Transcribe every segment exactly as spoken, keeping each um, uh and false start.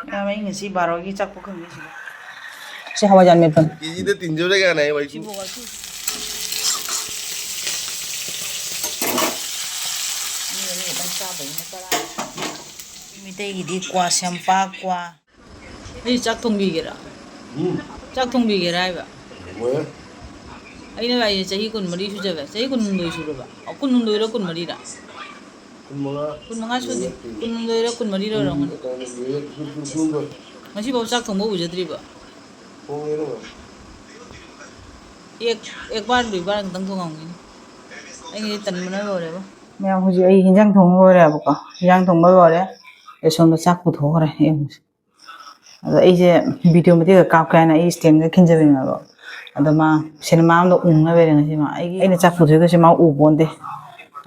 ꯃꯌꯥꯝ, ꯑꯩ ꯉꯁꯤ ꯕꯥꯔꯣꯒꯤ ꯆꯥꯛ ꯄꯨꯈꯝꯅꯤ ꯁꯤꯗ꯫ ꯁꯤ ꯍꯋꯥꯏꯖꯥꯔ ꯃꯦꯠꯄꯅꯤ꯫ ꯀꯦꯖꯤꯗ ꯇꯤꯟꯖꯧꯗ ꯀꯌꯥꯅꯦ ꯍꯥꯏ ꯋꯥꯏꯁꯨ? ꯁꯤꯕꯨ ꯉꯁꯤ ꯃꯤ ꯑꯅꯤ ꯈꯛꯇꯪ ꯆꯥꯕꯩꯅ ꯆꯔꯥ꯫ ꯃꯤꯇꯩꯒꯤꯗꯤ ꯀ꯭ꯋꯥ ꯁꯦꯝꯄꯥꯛ ꯀ꯭ꯋꯥ꯫ ꯑꯩ ꯆꯥꯛ ꯊꯣꯡꯕꯤꯒꯦꯔꯥ? ꯎꯝ꯫ ꯆꯥꯛ ꯊꯣꯡꯕꯤꯒꯦꯔꯥ ꯍꯥꯏꯕ? ꯊꯣꯡꯕ ꯌꯥꯏ꯫ ꯑꯩꯅ ꯍꯥꯏꯁꯦ ꯆꯍꯤ ꯀꯨꯟꯃꯔꯤ ꯁꯨꯖꯕ, ꯆꯍꯤ ꯀꯨꯟꯍꯨꯝꯗꯣꯏ ꯁꯨꯔꯕ? ꯑꯣ, ꯀꯨꯟꯍꯨꯝꯗꯣꯏꯔ ꯀꯨꯟꯃꯔꯤꯔ? ꯀꯨꯟꯃꯉꯥ꯫ ꯀꯨꯟꯃꯉꯥ ꯁꯨꯗꯦ꯫ ꯀꯨꯟꯍꯨꯝꯗꯣꯏꯔ ꯀꯨꯟꯃꯔꯤꯔ ꯑꯣꯏꯔꯝꯒꯅꯤ꯫ ꯀꯨꯟꯍꯨꯝꯗꯣꯏ꯫ ꯉꯁꯤꯐꯥꯎ ꯆꯥꯛ ꯊꯣꯡꯕ ꯎꯖꯗ꯭ꯔꯤꯕ? ꯊꯣꯡꯉꯦꯗ꯫ ꯑꯦꯛ, ꯑꯦꯛ ꯕꯥꯔ ꯗꯨꯏ ꯕꯥꯔ ꯈꯛꯇꯪ ꯊꯣꯡꯉꯝꯒꯅꯤ꯫ ꯑꯩꯒꯤꯗꯤ ꯇꯟꯕꯅ ꯂꯣꯏꯔꯦꯕ꯫ ꯃꯌꯥꯝ, ꯍꯧꯖꯤꯛ ꯑꯩ ꯍꯤꯟꯖꯥꯡ ꯊꯣꯡꯕ ꯂꯣꯏꯔꯦꯕꯀꯣ꯫ ꯍꯤꯟꯖꯥꯡ ꯊꯣꯡꯕ ꯂꯣꯏꯔꯦ꯫ ꯑꯩ ꯁꯣꯝꯗ ꯆꯥꯛ ꯄꯨꯊꯣꯛꯈ꯭ꯔꯦ꯫ ꯌꯦꯡꯉꯨꯁꯦ꯫ ꯑꯗꯣ ꯑꯩꯁꯦ ꯚꯤꯗꯤꯑꯣ ꯃꯇꯦꯛ ꯈꯛ ꯀꯥꯞꯀꯦ ꯍꯥꯏꯅ ꯑꯩ ꯏꯁꯇꯦꯟꯒ ꯈꯤꯟꯖꯕꯤꯅꯦꯕ꯫ ꯑꯗꯣ ꯃꯥ ꯁꯤꯅꯦꯃꯥ ꯑꯝꯗ ꯎꯪꯉ ꯂꯩꯔꯦ ꯉꯁꯤ ꯃꯥ꯫ ꯑꯩꯒꯤ, ꯑꯩꯅ ꯆꯥꯛ ꯄꯨꯊꯣꯛꯏꯗꯣ ꯁꯤ ꯃꯥ ꯎ ꯄꯣꯟꯗꯦ꯫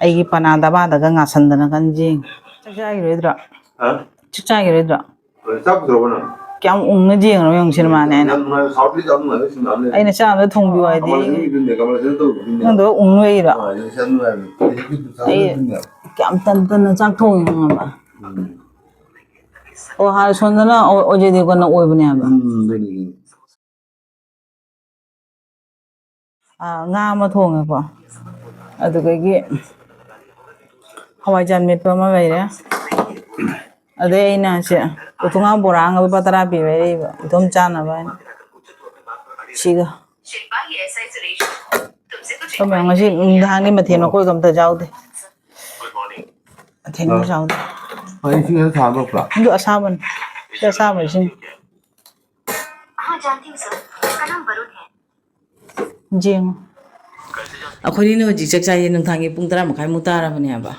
ꯑꯩꯒꯤ ꯄꯅꯥ ꯗꯕꯥꯗꯒ ꯉꯥꯁꯟꯗꯅ ꯀꯟ ꯌꯦꯡꯉꯤ꯫ ꯆꯥꯛ ꯆꯥꯈꯤꯔꯣꯏꯗ꯭ꯔꯣ? ꯍꯥ? ꯆꯥꯛ ꯆꯥꯈꯤꯔꯣꯏꯗ꯭ꯔꯣ? ꯍꯣꯏ, ꯆꯥꯛ ꯄꯨꯊꯣꯔꯛꯑꯣ ꯅꯪ꯫ ꯀꯌꯥꯝ ꯎꯪꯅ ꯌꯦꯡꯉꯤꯅꯣ ꯌꯦꯡꯉꯨ ꯁꯤꯅꯦꯃꯥꯅꯦ ꯍꯥꯏꯅ꯫ ꯌꯥꯝ ꯅꯨꯡꯉꯥꯏꯕ, ꯁꯥꯎꯠꯀꯤꯁꯨ ꯌꯥꯝ ꯅꯨꯡꯉꯥꯏꯕ ꯁꯤꯅꯦꯃꯥ ꯑꯃ ꯂꯩ꯫ ꯑꯩꯅ ꯆꯥꯛ ꯑꯝꯇ ꯊꯣꯡꯕꯤꯌꯨ ꯍꯥꯏꯗꯤ ꯀꯃꯜ ꯍꯥꯁꯟꯒꯤ ꯐꯤꯂꯝꯅꯦ, ꯀꯃꯜ ꯍꯥꯁꯟ ꯇꯧꯕ ꯐꯤꯂꯝꯅꯦ꯫ ꯅꯪꯗꯣ ꯎꯪ ꯂꯩꯔꯤꯔꯣ? ꯑꯥ, ꯌꯥꯝ ꯅꯨꯡꯉꯥꯏꯕꯅꯦ꯫ ꯍꯧꯖꯤꯛꯀꯤ ꯆꯥꯛ ꯑꯩ ꯐꯤꯂꯝꯅꯦ꯫ ꯀꯌꯥꯝ ꯇꯟ ꯇꯟꯅ ꯆꯥꯛ ꯊꯣꯡꯉꯤꯅꯣ ꯈꯪꯉꯕ? ꯎꯝ꯫ ꯑꯣ, ꯍꯥꯟꯅ ꯁꯣꯝꯗꯅ ꯑꯣ-, ꯑꯣꯖꯦ ꯗꯦꯕꯒꯟꯅ ꯑꯣꯏꯕꯅꯦ ꯍꯥꯏꯕ꯫ ꯎꯝ, ꯑꯗꯨꯅꯤ꯫ ꯑꯥ, ꯉꯥ ꯑꯃ ꯊꯣꯡꯉꯦꯀꯣ, ꯑꯗꯨꯗꯒꯤ ꯍꯋꯥꯏꯖꯥꯔ ꯃꯦꯠꯄ ꯑꯃ ꯂꯩꯔꯦ, ꯑꯗꯩ ꯑꯩꯅ ꯁꯦ ꯎꯇꯣꯡꯉꯥ ꯕꯣꯔꯥ ꯑꯃꯒ ꯂꯨꯄꯥ ꯇꯔꯥ ꯄꯤꯕ ꯂꯩꯔꯤꯕ, ꯏꯇꯣꯝ ꯆꯥꯅꯕ ꯍꯥꯏꯅ꯫ ꯁꯤꯒ꯫ ꯑꯩꯈꯣꯏ ꯃꯌꯥꯝ ꯉꯁꯤ ꯅꯨꯡꯗꯥꯡꯒꯤ ꯃꯊꯦꯜ ꯃꯀꯣꯏꯒ ꯑꯝꯇ ꯌꯥꯎꯗꯦ꯫ ꯃꯊꯦꯜ ꯑꯝꯇ ꯌꯥꯎꯗꯦ꯫ ꯑꯩ ꯏꯁꯤꯡ ꯈꯔ ꯁꯥꯍꯟꯂꯛꯄ꯭ꯔꯥ? ꯑꯗꯨ ꯑꯁꯥꯕꯅꯤ꯫ ꯁꯤ ꯑꯁꯥꯕ ꯏꯁꯤꯡ꯫ हाँ, जानती हूँ सर। उसका नाम वरुण है। ꯌꯦꯡꯉꯣ꯫ ꯑꯩꯈꯣꯏꯅꯤꯅ ꯍꯧꯖꯤꯛ ꯆꯥꯛ ꯆꯥꯏꯁꯦ ꯅꯨꯡꯗꯥꯡꯒꯤ ꯄꯨꯡ ꯇꯔꯥ ꯃꯈꯥꯏꯃꯨꯛ ꯇꯥꯔꯕꯅꯦꯕ꯫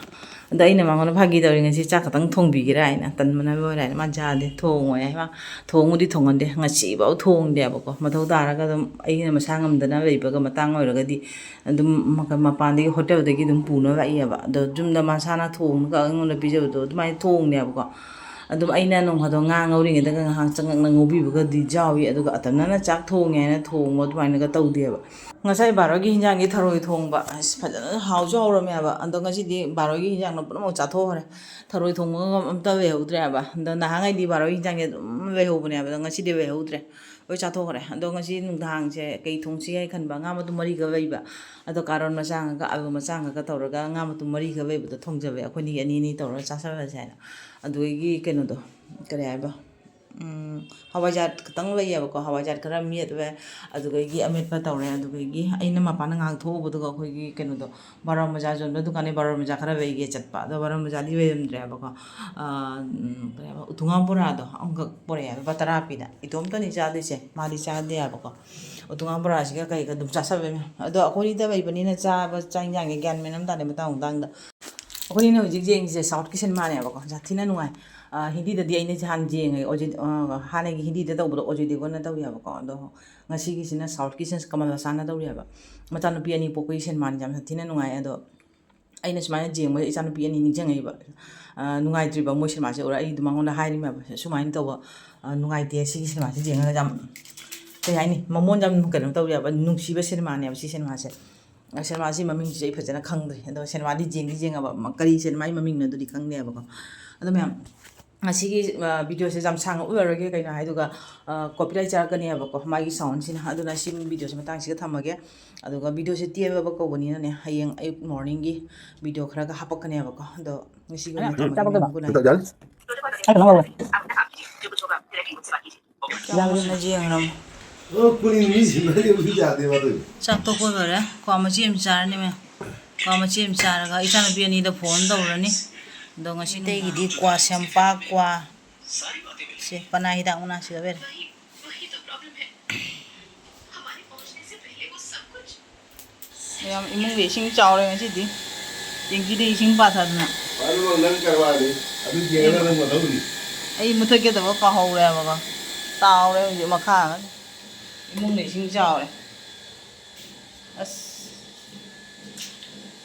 ꯑꯗ ꯑꯩꯅ ꯃꯉꯣꯟꯗ ꯐꯥꯒꯤ ꯇꯧꯔꯤ, "ꯉꯁꯤ ꯆꯥꯛ ꯈꯛꯇꯪ ꯊꯣꯡꯕꯤꯒꯦꯔꯥ?" ꯍꯥꯏꯅ, ꯇꯟꯕꯅ ꯂꯣꯏꯔꯦ ꯍꯥꯏꯅ꯫ ꯃꯥ ꯌꯥꯗꯦ, ꯊꯣꯡꯉꯣꯏ ꯍꯥꯏ꯫ ꯃꯥ ꯊꯣꯡꯕꯨꯗꯤ ꯊꯣꯡꯍꯟꯗꯦ, ꯉꯁꯤꯐꯥꯎ ꯊꯣꯡꯗꯦꯕꯀꯣ꯫ ꯃꯊꯧ ꯇꯥꯔꯒ ꯑꯗꯨꯝ ꯑꯩꯅ ꯃꯁꯥ ꯉꯝꯗꯅ ꯂꯩꯕꯒ ꯃꯇꯥꯡ ꯑꯣꯏꯔꯒꯗꯤ ꯑꯗꯨꯝ ꯃꯄꯥꯟꯗꯒꯤ ꯍꯣꯇꯦꯜꯗꯒꯤ ꯑꯗꯨꯝ ꯄꯨꯅꯕ ꯂꯥꯛꯏꯑꯕ꯫ ꯑꯗꯣ ꯌꯨꯝꯗ ꯃꯁꯥꯅ ꯊꯣꯡꯉꯒ ꯑꯩꯉꯣꯟꯗ ꯄꯤꯖꯕꯗꯣ ꯑꯗꯨꯃꯥꯏꯅ ꯊꯣꯡꯅꯦꯕꯀꯣ꯫ ꯑꯗꯨꯝ ꯑꯩꯅ ꯅꯣꯡ ꯐꯥꯗꯣꯛ ꯉꯥ ꯉꯧꯔꯤꯉꯩꯗꯒ ꯉꯥꯏꯍꯥꯛ ꯆꯪꯉꯛꯅ ꯉꯧꯕꯤꯕꯒꯗꯤ ꯌꯥꯎꯏ, ꯑꯗꯨꯒ ꯑꯇꯝꯅꯅ ꯆꯥꯛ ꯊꯣꯡꯉꯦ ꯍꯥꯏꯅ ꯊꯣꯡꯕ ꯑꯗꯨꯃꯥꯏꯅꯒ ꯇꯧꯗꯦꯕ꯫ ꯉꯁꯥꯏ ꯕꯥꯔꯣꯏꯒꯤ ꯍꯤꯟꯖꯥꯡꯒꯤ ꯊꯔꯣꯏ ꯊꯣꯡꯕ ꯑꯁ ꯐꯖꯅ ꯍꯥꯎꯁꯨ ꯍꯧꯔꯝꯃꯦ ꯍꯥꯏꯕ꯫ ꯑꯗꯣ ꯉꯁꯤꯗꯤ ꯕꯥꯔꯣꯏꯒꯤ ꯍꯤꯟꯖꯥꯡꯅ ꯄꯨꯝꯅꯃꯛ ꯆꯥꯊꯣꯛꯈ꯭ꯔꯦ꯫ ꯊꯔꯣꯏ ꯊꯣꯡꯕꯒ ꯑꯝꯇ ꯂꯩꯍꯧꯗ꯭ꯔꯦ ꯍꯥꯏꯕ꯫ ꯑꯗꯣ ꯅꯍꯥꯟꯉꯩꯗꯤ ꯕꯥꯔꯣꯏꯒꯤ ꯍꯤꯟꯖꯥꯡꯁꯦ ꯑꯗꯨꯝ ꯂꯩꯍꯧꯕꯅꯦ ꯍꯥꯏꯕ꯫ ꯑꯗꯣ ꯉꯁꯤꯗꯤ ꯂꯩꯍꯧꯗ꯭ꯔꯦ꯫ ꯂꯣꯏ ꯆꯥꯊꯣꯛꯈ꯭ꯔꯦ꯫ ꯑꯗꯣ ꯉꯁꯤ ꯅꯨꯡꯗꯥꯡꯁꯦ ꯀꯩ ꯊꯣꯡꯁꯤ ꯍꯥꯏ ꯈꯟꯕ, ꯉꯥ ꯃꯇꯨꯝ ꯃꯔꯤꯈꯛ ꯂꯩꯕ꯫ ꯑꯗꯣ ꯀꯥꯔꯣꯟ ꯃꯆꯥ ꯑꯃꯒ ꯑꯂꯨ ꯃꯆꯥ ꯑꯃꯒ ꯇꯧꯔꯒ ꯉꯥ ꯃꯇꯨꯝ ꯃꯔꯤꯈꯛ ꯂꯩꯕꯗꯣ ꯊꯣꯡꯖꯕ, ꯑꯩꯈꯣꯏꯅꯤꯒꯤ ꯑꯅꯤ ꯑꯅꯤ ꯇꯧꯔꯒ ꯆꯥꯁꯜꯂꯁꯦ ꯍꯥꯏꯅ꯫ ꯑꯗꯨꯗꯒꯤ ꯀꯩꯅꯣꯗꯣ, ꯀꯔꯤ ꯍꯥꯏꯕ, ꯎꯝ, ꯍꯋꯥꯏꯖꯥꯔ ꯈꯛꯇꯪ ꯂꯩꯌꯦꯕꯀꯣ꯫ ꯍꯋꯥꯏꯖꯥꯔ ꯈꯔ ꯃꯦꯠꯂꯦ, ꯑꯗꯨꯗꯒꯤ ꯑꯃꯦꯠꯄ ꯇꯧꯔꯦ, ꯑꯗꯨꯗꯒꯤ ꯑꯩꯅ ꯃꯄꯥꯟꯗ ꯉꯥꯏꯍꯥꯛ ꯊꯣꯛꯎꯕꯗꯨꯒ ꯑꯩꯈꯣꯏꯒꯤ ꯀꯩꯅꯣꯗꯣ, ꯕꯥꯔꯣ ꯃꯖꯥ ꯌꯣꯟꯕ ꯗꯨꯀꯥꯟꯗꯩ ꯕꯥꯔꯣ ꯃꯖꯥ ꯈꯔ ꯂꯩꯒꯦ ꯆꯠꯄ꯫ ꯑꯗꯣ ꯕꯥꯔꯣ ꯃꯖꯥꯗꯤ ꯂꯩꯔꯝꯗ꯭ꯔꯦꯕꯀꯣ꯫ ꯑꯥ, ꯎꯝ, ꯀꯔꯤ ꯍꯥꯏꯕ, ꯎꯇꯨꯉꯥ ꯕꯣꯔꯥꯗꯣ ꯑꯃꯈꯛ ꯄꯣꯔꯛꯑꯦ, ꯂꯨꯄꯥ ꯇꯔꯥ ꯄꯤꯗ꯫ ꯏꯇꯣꯝꯇꯅꯤ ꯆꯥꯗꯣꯏꯁꯦ, ꯃꯥꯗꯤ ꯆꯥꯗꯦ ꯍꯥꯏꯕꯀꯣ꯫ ꯎꯇꯨꯉꯥ ꯕꯣꯔꯥꯁꯤꯒ ꯀꯩꯒ ꯑꯗꯨꯝ ꯆꯥꯁꯜꯂꯦ꯫ ꯑꯗꯣ ꯑꯩꯈꯣꯏꯅꯤꯗ ꯂꯩꯕꯅꯤꯅ ꯆꯥꯕ ꯆꯥꯛ ꯏꯟꯖꯥꯡꯒꯤ ꯒ꯭ꯌꯥꯟ ꯃꯦꯟ ꯑꯃ ꯇꯥꯗꯦ ꯃꯇꯥꯡ ꯃꯇꯥꯡꯗ꯫ ꯑꯩꯈꯣꯏꯅꯤꯅ ꯍꯧꯖꯤꯛ ꯌꯦꯡꯉꯤꯁꯦ ꯁꯥꯎꯠꯀꯤ ꯁꯤꯅꯦꯃꯥꯅꯦꯕꯀꯣ, ꯌꯥꯝ ꯊꯤꯅ ꯅꯨꯡꯉꯥꯏ꯫ ꯑꯥ, ꯍꯤꯟꯗꯤꯗꯗꯤ ꯑꯩꯅ ꯍꯥꯟꯅ ꯌꯦꯡꯉꯦ, ꯑꯣꯖꯤꯠ-, ꯑꯥ, ꯍꯥꯟꯅꯒꯤ ꯍꯤꯟꯗꯤꯗ ꯇꯧꯕꯗꯣ ꯑꯣꯖꯣꯏ ꯗꯦꯕꯒꯟꯅ ꯇꯧꯋꯦꯕꯀꯣ꯫ ꯑꯗꯣ ꯉꯁꯤꯒꯤꯁꯤꯅ ꯁꯥꯎꯠꯀꯤꯁꯤꯅ ꯀꯃꯜ ꯍꯥꯁꯥꯟꯅ ꯇꯧꯔꯤꯑꯕ꯫ ꯃꯆꯥꯅꯨꯄꯤ ꯑꯅꯤ ꯄꯣꯛꯄꯒꯤ ꯁꯤꯅꯦꯃꯥꯅꯤ, ꯌꯥꯝ ꯊꯤꯅ ꯅꯨꯡꯉꯥꯏ꯫ ꯑꯗꯣ ꯑꯩꯅ ꯁꯨꯃꯥꯏꯅ ꯌꯦꯡꯕꯗ ꯏꯆꯥꯅꯨꯄꯤ ꯑꯅꯤ ꯅꯤꯡꯁꯤꯡꯉꯛꯏꯕ꯫ ꯑꯥ, ꯅꯨꯡꯉꯥꯏꯇ꯭ꯔꯤꯕ ꯃꯣꯏ ꯁꯤꯅꯦꯃꯥꯁꯦ ꯎꯔ꯫ ꯑꯩ ꯑꯗꯨꯝ ꯃꯉꯣꯟꯗ ꯍꯥꯏꯔꯤꯃꯦꯕ, "ꯁꯨꯃꯥꯏꯅ ꯇꯧꯕ, ꯑꯥ, ꯅꯨꯡꯉꯥꯏꯇꯦ, ꯁꯤꯒꯤ ꯁꯤꯅꯦꯃꯥꯁꯦ ꯌꯦꯡꯉꯒ ꯌꯥꯝ, ꯀꯩ ꯍꯥꯏꯅꯤ, ꯃꯃꯣꯟ ꯌꯥꯝ ꯀꯩꯅꯣ ꯇꯧꯔꯦꯕ, ꯅꯨꯡꯁꯤꯕ ꯁꯤꯅꯦꯃꯥꯅꯦꯕ ꯁꯤ ꯁꯤꯅꯦꯃꯥꯁꯦ"꯫ ꯁꯤꯅꯦꯃꯥꯁꯤ ꯃꯃꯤꯡꯁꯤꯁꯨ ꯑꯩ ꯐꯖꯅ ꯈꯪꯗ꯭ꯔꯦ, ꯑꯗꯣ ꯁꯤꯅꯦꯃꯥꯗꯤ ꯌꯦꯡꯗꯤ ꯌꯦꯡꯉꯕ, ꯃ-, ꯀꯔꯤ ꯁꯤꯅꯦꯃꯥꯒꯤ ꯃꯃꯤꯡꯅꯣ ꯑꯗꯨꯗꯤ ꯈꯪꯗꯦꯕꯀꯣ꯫ ꯑꯗꯣ ꯃꯌꯥꯝ, ꯉꯁꯤꯒꯤ, ꯑ, ꯚꯤꯗꯤꯑꯣꯁꯦ ꯌꯥꯝ ꯁꯥꯡꯅ ꯎꯠꯂꯔꯣꯏꯒꯦ, ꯀꯩꯅꯣ ꯍꯥꯏꯗꯨꯒ, ꯑ, ꯀꯣꯄꯤꯔꯥꯏꯠ ꯆꯥꯔꯛꯀꯅꯦꯕꯀꯣ ꯃꯥꯒꯤ ꯁꯥꯎꯟꯁꯤꯅ꯫ ꯑꯗꯨꯅ ꯁꯤ ꯚꯤꯗꯤꯑꯣꯁꯦ ꯃꯇꯥꯡꯁꯤꯒ ꯊꯝꯃꯒꯦ꯫ ꯑꯗꯨꯒ ꯚꯤꯗꯤꯑꯣꯁꯦ ꯇꯦꯜꯂꯕ ꯀꯧꯕꯅꯤꯅꯅꯦ, ꯍꯌꯦꯡ ꯑꯌꯨꯛ ꯃꯣꯔꯅꯤꯡꯒꯤ ꯚꯤꯗꯤꯑꯣ ꯈꯔꯒ ꯍꯥꯞꯄꯛꯀꯅꯦꯕꯀꯣ꯫ ꯑꯗꯣ ꯉꯁꯤꯒꯤ ꯑꯣꯏꯅ ꯊꯝꯃꯒꯦ, ꯆꯥꯕ ꯃꯌꯥꯝ꯫ ꯀꯩꯅꯣ? Good night꯫ ꯑꯩ ꯀꯩꯅꯣ ꯂꯧꯔꯦ꯫ ꯌꯥꯝꯅ ꯌꯦꯡꯉꯝꯃꯣ꯫ ꯑꯣ, ꯀꯨꯂꯤ ꯃꯤ ꯁꯤꯟꯅꯔꯗꯤ ꯑꯃꯨꯛꯁꯨ ꯌꯥꯗꯦꯕ ꯑꯗꯨ꯫ ꯆꯥꯛ ꯇꯣꯛꯄ ꯂꯣꯏꯔꯦ꯫ ꯀ꯭ꯋꯥ ꯃꯆꯦꯠ ꯑꯃ ꯆꯥꯔꯅꯤ ꯃꯌꯥꯝ꯫ ꯀ꯭ꯋꯥ ꯃꯆꯦꯠ ꯑꯃ ꯆꯥꯔꯒ ꯏꯆꯥꯅꯨꯄꯤ ꯑꯅꯤꯗ ꯐꯣꯟ ꯇꯧꯔꯅꯤ꯫ ꯑꯗꯣ ꯉꯁꯤ ꯃꯩꯇꯩꯒꯤꯗꯤ ꯀ꯭ꯋꯥ ꯁꯦꯝꯄꯥꯛ, ꯀ꯭ꯋꯥ꯫ ꯁꯦ, ꯄꯅꯥ ꯍꯤꯗꯥꯛ ꯃꯅꯥ ꯁꯤꯗ ꯂꯩꯔꯦ꯫ ꯃꯌꯥꯝ ꯏꯃꯨꯡꯗ ꯏꯁꯤꯡ ꯆꯥꯎꯔꯦ ꯉꯁꯤꯗꯤ꯫ ꯇꯦꯡꯀꯤꯗ ꯏꯁꯤꯡ ꯄꯥꯊꯗꯅ꯫ ꯑꯗꯨ ꯅꯪ ꯀꯔꯕꯥꯔꯅꯤ꯫ ꯑꯗꯨ ꯌꯦꯡꯉꯒ ꯅꯪ ꯃꯊꯧꯅꯤ꯫ ꯑꯩ ꯃꯨꯊꯠꯀꯦ ꯇꯧꯕ ꯀꯥꯎꯍꯧꯔꯦꯕꯀꯣ꯫ ꯇꯥꯎꯔꯦ ꯍꯧꯖꯤꯛ ꯃꯈꯥ꯫ ꯏꯃꯨꯡꯗ ꯏꯁꯤꯡ ꯆꯥꯎꯔꯦ꯫ ꯑꯁ꯫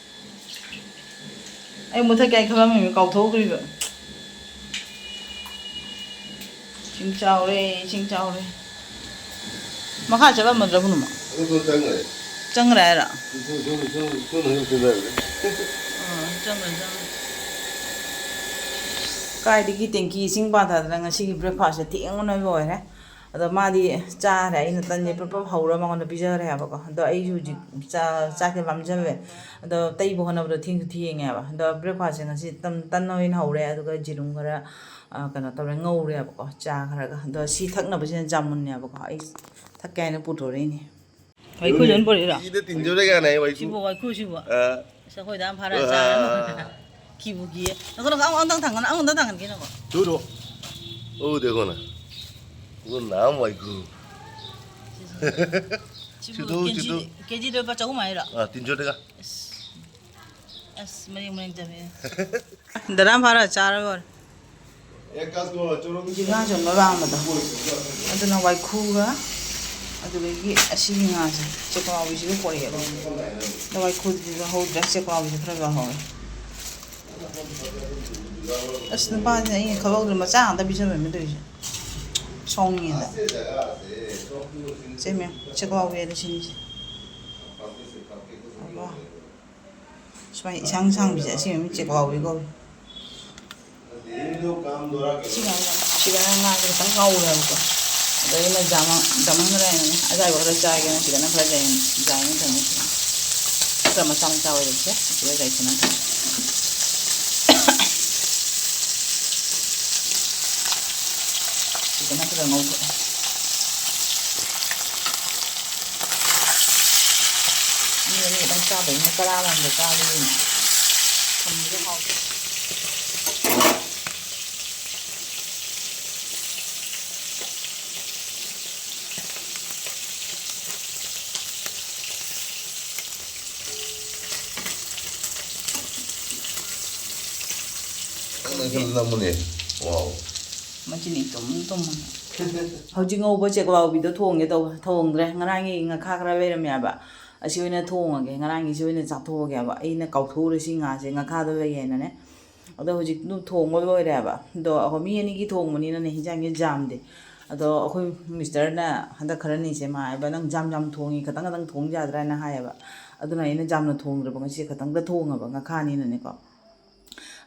ꯑꯩ ꯃꯨꯊꯠꯀꯦ ꯍꯥꯏ ꯈꯜꯂꯝꯃꯤꯅꯦ, ꯀꯥꯎꯊꯣꯛꯈ꯭ꯔꯤꯕ꯫ ꯏꯁꯤꯡ ꯆꯥꯎꯔꯦ, ꯏꯁꯤꯡ ꯆꯥꯎꯔꯦ꯫ ꯃꯈꯥ ꯆꯠꯂꯝꯃꯗ꯭ꯔꯥ ꯄꯨꯝꯅꯃꯛ? ꯑꯗꯨ ꯆꯪꯈ꯭ꯔꯦ꯫ ꯆꯪꯈ꯭ꯔꯦ ꯍꯥꯏꯔꯣ? ꯑꯥ, ꯆꯪꯈ꯭ꯔꯦ, ꯆꯪꯈ꯭ꯔꯦ꯫ ꯀꯥꯏꯗꯒꯤ ꯇꯦꯡꯀꯤ ꯏꯁꯤꯡ ꯄꯥꯊꯗꯅ ꯉꯁꯤꯒꯤ breakfastꯁꯦ ꯊꯦꯡꯕꯅ ꯂꯣꯏꯔꯦ꯫ ꯑꯗꯣ ꯃꯥꯗꯤ ꯆꯥꯔꯦ, ꯑꯩꯅ ꯇꯟꯁꯦ ꯄ꯭ꯔꯞ ꯄ꯭ꯔꯞ ꯍꯧꯔ ꯃꯉꯣꯟꯗ ꯄꯤꯖꯈ꯭ꯔꯦ ꯍꯥꯏꯕꯀꯣ꯫ ꯑꯗꯣ ꯑꯩꯁꯨ ꯍꯧꯖꯤꯛ ꯆꯥ-, ꯆꯥꯛꯁꯦ ꯂꯥꯝꯖꯜꯂꯦ꯫ ꯑꯗꯣ ꯇꯩꯕ ꯍꯣꯠꯅꯕꯗ ꯊꯦꯡꯁꯨ ꯊꯦꯡꯉꯦꯕ꯫ ꯑꯗꯣ breakfastꯁꯦ ꯉꯁꯤ ꯇꯟ, ꯇꯟ ꯑꯣꯏꯅ ꯍꯧꯔꯦ, ꯑꯗꯨꯒ ꯌꯦꯔꯨꯝ ꯈꯔ, ꯑ, ꯀꯩꯅꯣ ꯇꯧꯔꯦ, ꯉꯧꯔꯦꯕꯀꯣ, ꯆꯥ ꯈꯔꯒ꯫ ꯑꯗꯣ ꯁꯤ ꯊꯛꯅꯕꯁꯤꯅ ꯖꯥꯃꯨꯟꯅꯦꯕꯀꯣ, ꯑꯩ ꯊꯛꯀꯦ ꯍꯥꯏꯅ ꯄꯨꯊꯣꯔꯛꯏꯅꯦ꯫ ꯋꯥꯏꯈꯨ ꯂꯣꯏꯅ ꯄꯨꯔꯛꯏꯔꯣ? ꯏꯗ ꯇꯤꯟꯖꯣꯔꯦꯒꯥꯅꯦ ꯋꯥꯏꯈꯨ꯫ ꯁꯤꯕꯨ ꯋꯥꯏꯈꯨ ꯁꯤꯕꯨ꯫ ꯑ꯫ ꯑꯁ, ꯑꯩꯈꯣꯏꯗ ꯌꯥꯝ ꯐꯔ ꯆꯥꯔꯦ꯫ ꯑ꯫ ꯀꯤꯕꯨ ꯀꯤꯌꯦ꯫ ꯉꯥꯏꯈꯣ, ꯉꯥꯏꯈꯣ, ꯑꯃꯨꯛꯇꯪ ꯊꯥꯡꯒꯠ-, ꯑꯃꯨꯛꯇꯪ ꯊꯥꯡꯒꯠꯀꯦ ꯉꯥꯏꯈꯣ꯫ ꯆꯨꯔꯣ꯫ ꯎ, ꯗꯦꯈꯣꯅ꯫ ꯎ, ꯅꯥꯝ ꯋꯥꯏꯈꯨ꯫ ꯁꯤꯕꯨ ꯁꯤꯗꯣ, ꯀꯦꯖꯤ, ꯁꯤꯗꯣ꯫ ꯀꯦꯖꯤꯗ ꯂꯨꯄꯥ ꯆꯍꯨꯝ ꯍꯥꯏꯔꯣ? ꯑ, ꯇꯤꯟꯖꯣꯔꯦꯒꯥ꯫ ꯑꯁ, ꯑꯁ, ꯃꯔꯦꯡ ꯃꯔꯦꯡ ꯆꯠꯂꯦ꯫ ꯗꯗꯥ ꯐꯥꯔ ꯆꯥꯔ ꯂꯣꯏꯔꯦ꯫ ꯍꯧꯖꯤꯛ ꯉꯥ ꯌꯣꯟꯕ ꯂꯥꯛꯑꯝꯕꯗꯣ, ꯑꯗꯨꯅ ꯋꯥꯏꯈꯨꯒ, ꯑꯗꯨꯗꯒꯤ ꯑꯁꯤꯒꯤ ꯉꯥꯁꯦ, ꯆꯦꯛꯋꯥꯎꯕꯤꯁꯤꯒ ꯄꯣꯔꯛꯑꯦꯕ꯫ ꯑꯗꯣ ꯋꯥꯏꯈꯨꯗꯨꯗꯤ ꯂꯧꯍꯧꯗ꯭ꯔꯦ, ꯆꯦꯛꯋꯥꯎꯕꯤꯁꯦ ꯈꯔ ꯂꯧꯍꯧꯔꯦ꯫ ꯑꯁ, ꯅꯨꯄꯥꯁꯤꯅ ꯑꯩꯅ ꯈꯜꯍꯧꯗ꯭ꯔꯦ, ꯃꯆꯥ ꯉꯥꯛꯇ ꯄꯤꯖꯕꯅꯤ ꯇꯧꯔꯤꯁꯦ꯫ ꯁꯣꯡꯉꯦꯗ꯫ ꯁꯦ ꯃꯦꯝ, ꯆꯦꯛꯋꯥꯎꯕꯤ ꯍꯥꯏꯗꯣ ꯁꯤꯅꯤꯁꯦ꯫ ꯑꯕꯣ꯫ ꯁꯨꯃꯥꯏꯅ ꯏꯁꯥꯡ ꯁꯥꯡꯕꯤꯁꯦ, ꯑꯁꯤ ꯃꯃꯤꯡ ꯆꯦꯛꯂꯥꯎꯕꯤ ꯀꯧꯏ꯫ ꯁꯤꯒ ꯉꯥꯁꯦ ꯈꯤꯇꯪ ꯉꯧꯔꯦꯕꯀꯣ꯫ ꯑꯗꯣ ꯑꯩꯅ ꯖꯥꯃ-, ꯖꯥꯃꯟꯈ꯭ꯔꯦꯅꯅꯦ, ꯑꯌꯥꯏꯕ ꯈꯔ ꯆꯥꯒꯦꯅ ꯁꯤꯗꯅ ꯈꯔ ꯌꯥꯏ-, ꯌꯥꯏꯅ ꯊꯝꯃꯦ ꯁꯤꯗ꯫ ꯈꯔ ꯃꯆꯥ ꯃꯆꯥ ꯑꯣꯏꯔꯤꯁꯦ ꯁꯤꯗ ꯌꯥꯏꯁꯤꯟꯅ ꯊꯝꯃꯦ꯫ ꯐꯖꯅ ꯈꯔ ꯉꯧꯊꯣꯛꯑꯦ꯫ ꯃꯤ ꯑꯅꯤ ꯈꯛꯇꯪ ꯆꯥꯗꯣꯏꯅꯤꯅ ꯆꯔꯥ ꯑꯃꯃꯝꯗ ꯆꯥꯕꯅꯤꯅ ꯊꯝꯕꯗꯣ ꯍꯥꯎꯇꯦ꯫ ꯅꯪꯅ ꯈꯔ ꯅꯝꯃꯨꯅꯦ꯫ ꯋꯥꯎ꯫ ꯃꯆꯤꯟ ꯏꯇꯨꯝ ꯇꯨꯝꯃꯅ꯫ ꯍꯧꯖꯤꯛ ꯉꯧꯕ ꯆꯦꯛꯂꯥꯎꯕꯤꯗꯣ ꯊꯣꯡꯒꯦ ꯇꯧꯕ, ꯊꯣꯡꯗ꯭ꯔꯦ꯫ ꯉꯔꯥꯡꯒꯤ ꯉꯥꯈꯥ ꯈꯔ ꯂꯩꯔꯝꯃꯦꯕ, ꯑꯁꯤ ꯑꯣꯏꯅ ꯊꯣꯡꯉꯒꯦ, ꯉꯔꯥꯡꯒꯤꯁꯤ ꯑꯣꯏꯅ ꯆꯥꯊꯣꯛꯑꯒꯦꯕ꯫ ꯑꯩꯅ ꯀꯥꯎꯊꯣꯛꯎꯔꯦ ꯁꯤ ꯉꯥꯁꯦ, ꯉꯥꯈꯥꯗꯣ ꯂꯩ ꯍꯥꯏꯅꯅꯦ꯫ ꯑꯗꯣ ꯍꯧꯖꯤꯛ ꯑꯗꯨꯝ ꯊꯣꯡꯕ ꯂꯣꯏꯔꯦꯕ꯫ ꯑꯗꯣ ꯑꯩꯈꯣꯏ ꯃꯤ ꯑꯅꯤꯒꯤ ꯊꯣꯡꯕꯅꯤꯅꯅꯦ, ꯍꯤꯟꯖꯥꯡꯁꯦ ꯌꯥꯝꯗꯦ꯫ ꯑꯗꯣ ꯑꯩꯈꯣꯏ ꯃꯤꯁꯇꯔꯅ ꯍꯟꯗꯛ ꯈꯔꯅꯤꯁꯦ ꯃꯥ ꯍꯥꯏꯕ, "ꯅꯪ ꯌꯥꯝ ꯌꯥꯝ ꯊꯣꯡꯉꯤ, ꯈꯇꯪ ꯈꯇꯪ ꯊꯣꯡ ꯌꯥꯗ꯭ꯔꯥ?" ꯍꯥꯏꯅ ꯍꯥꯏꯌꯦꯕ꯫ ꯑꯗꯨꯅ ꯑꯩꯅ ꯌꯥꯝꯅ ꯊꯣꯡꯗ꯭ꯔꯕ, ꯉꯁꯤ ꯈꯇꯪꯗ ꯊꯣꯡꯉꯕ, ꯉꯥꯈꯥꯅꯤꯅꯅꯦꯀꯣ꯫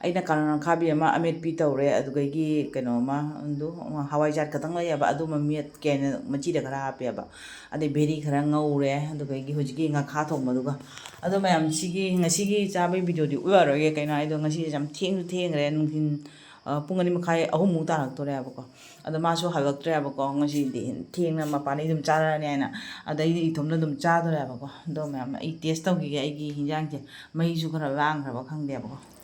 ꯑꯩꯅ ꯀꯥꯔꯣꯠ ꯑꯈꯥꯕꯤ ꯑꯃ ꯑꯃꯦꯠꯄꯤ ꯇꯧꯔꯦ, ꯑꯗꯨꯗꯒꯤ ꯀꯩꯅꯣ ꯑꯃ, ꯑꯗꯨ ꯍꯋꯥꯏꯖꯥꯔ ꯈꯛꯇꯪ ꯂꯩꯌꯦꯕ, ꯑꯗꯨꯃ ꯃꯦꯠꯀꯦꯅ ꯃꯆꯤꯗ ꯈꯔ ꯍꯥꯞꯄꯦꯕ꯫ ꯑꯗꯩ ꯚꯦꯔꯤ ꯈꯔ ꯉꯧꯔꯦ, ꯑꯗꯨꯗꯒꯤ ꯍꯧꯖꯤꯛꯀꯤ ꯉꯥꯈꯥ ꯊꯣꯡꯕꯗꯨꯒ꯫ ꯑꯗꯣ ꯃꯌꯥꯝ, ꯁꯤꯒꯤ ꯉꯁꯤꯒꯤ ꯆꯥꯕꯒꯤ ꯚꯤꯗꯤꯑꯣꯗꯤ ꯎꯠꯂꯔꯣꯏꯒꯦ, ꯀꯩꯅꯣ ꯍꯥꯏꯗꯣ ꯉꯁꯤꯁꯦ ꯌꯥꯝ ꯊꯦꯡꯁꯨ ꯊꯦꯡꯈ꯭ꯔꯦ, ꯅꯨꯡꯊꯤꯜ, ꯑ, ꯄꯨꯡ ꯑꯅꯤ ꯃꯈꯥꯏ, ꯑꯍꯨꯝꯃꯨꯛ ꯇꯥꯔꯛꯇꯣꯔꯦꯕꯀꯣ꯫ ꯑꯗꯣ ꯃꯥꯁꯨ ꯍꯜꯂꯛꯇ꯭ꯔꯦꯕꯀꯣ, ꯉꯁꯤꯗꯤ ꯊꯦꯡꯅ ꯃꯄꯥꯟꯗꯩ ꯑꯗꯨꯝ ꯆꯥꯔꯛꯑꯅꯤ ꯍꯥꯏꯅ꯫ ꯑꯗꯩꯗꯤ ꯏꯊꯣꯝꯗ ꯑꯗꯨꯝ ꯆꯥꯗꯣꯔꯦꯕꯀꯣ꯫ ꯑꯗꯣ ꯃꯌꯥꯝ, ꯑꯩ ꯇꯦꯁ ꯇꯧꯈꯤꯒꯦ ꯑꯩꯒꯤ ꯍꯤꯟꯖꯥꯡꯁꯦ, ꯃꯍꯤꯁꯨ ꯈꯔ ꯂꯥꯡꯈ꯭ꯔꯕ ꯈꯪꯗꯦꯕꯀꯣ꯫